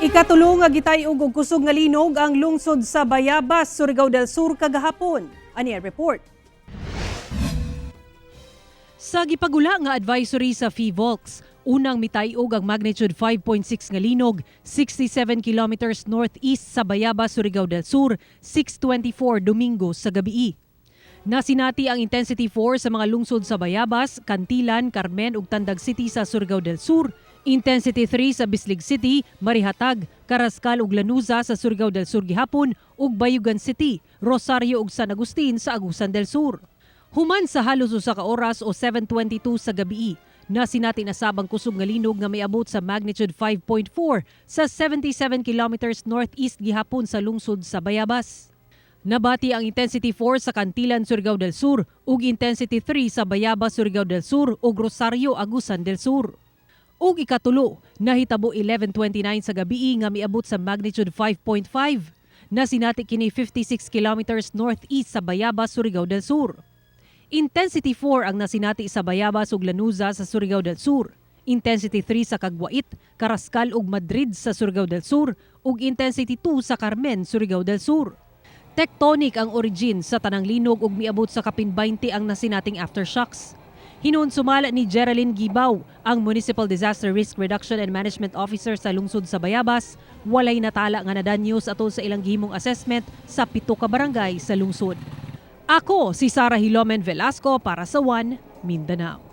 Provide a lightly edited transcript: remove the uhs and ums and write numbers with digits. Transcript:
Ikatulo nga gitay-og og kusog nga linog ang lungsod sa Bayabas, Surigao del Sur kagahapon. Ani ang report. Sa gipagula nga advisory sa PHIVOLCS, unang mitay-og ang magnitude 5.6 nga linog, 67 kilometers northeast sa Bayabas, Surigao del Sur, 6:24 Domingo sa gabii. Nasinati ang intensity 4 sa mga lungsod sa Bayabas, Cantilan, Carmen ug Tandag City sa Surigao del Sur, intensity 3 sa Bislig City, Marihatag, Carrascal ug Lanuza sa Surigao del Sur gihapon ug Bayugan City, Rosario ug San Agustin sa Agusan del Sur. Human sa halos 1 ka oras o 7:22 sa gabii, nasinati na sab ang kusog nga linog nga miabot sa magnitude 5.4 sa 77 kilometers northeast gihapon sa lungsod sa Bayabas. Nabati ang intensity 4 sa Cantilan, Surigao del Sur ug intensity 3 sa Bayabas, Surigao del Sur ug Rosario, Agusan del Sur. Ug ikatulo, nahitabo 11:29 sa gabii nga miabot sa magnitude 5.5. Nasinati kini 56 kilometers northeast sa Bayabas, Surigao del Sur. Intensity 4 ang nasinati sa Bayabas ug Lanuza sa Surigao del Sur. Intensity 3 sa Cagwait, Carrascal ug Madrid sa Surigao del Sur ug intensity 2 sa Carmen, Surigao del Sur. Tectonic ang origin sa tanang linog ug miabot sa kapin 20 ang nasinating aftershocks. Hinuon sumala ni Geraldine Gibaw, ang Municipal Disaster Risk Reduction and Management Officer sa lungsod sa Bayabas, walay natala nga nadanyos atol sa ilang gihimong assessment sa 7 ka barangay sa lungsod. Ako si Sara Hilomen Velasco para sa One Mindanao.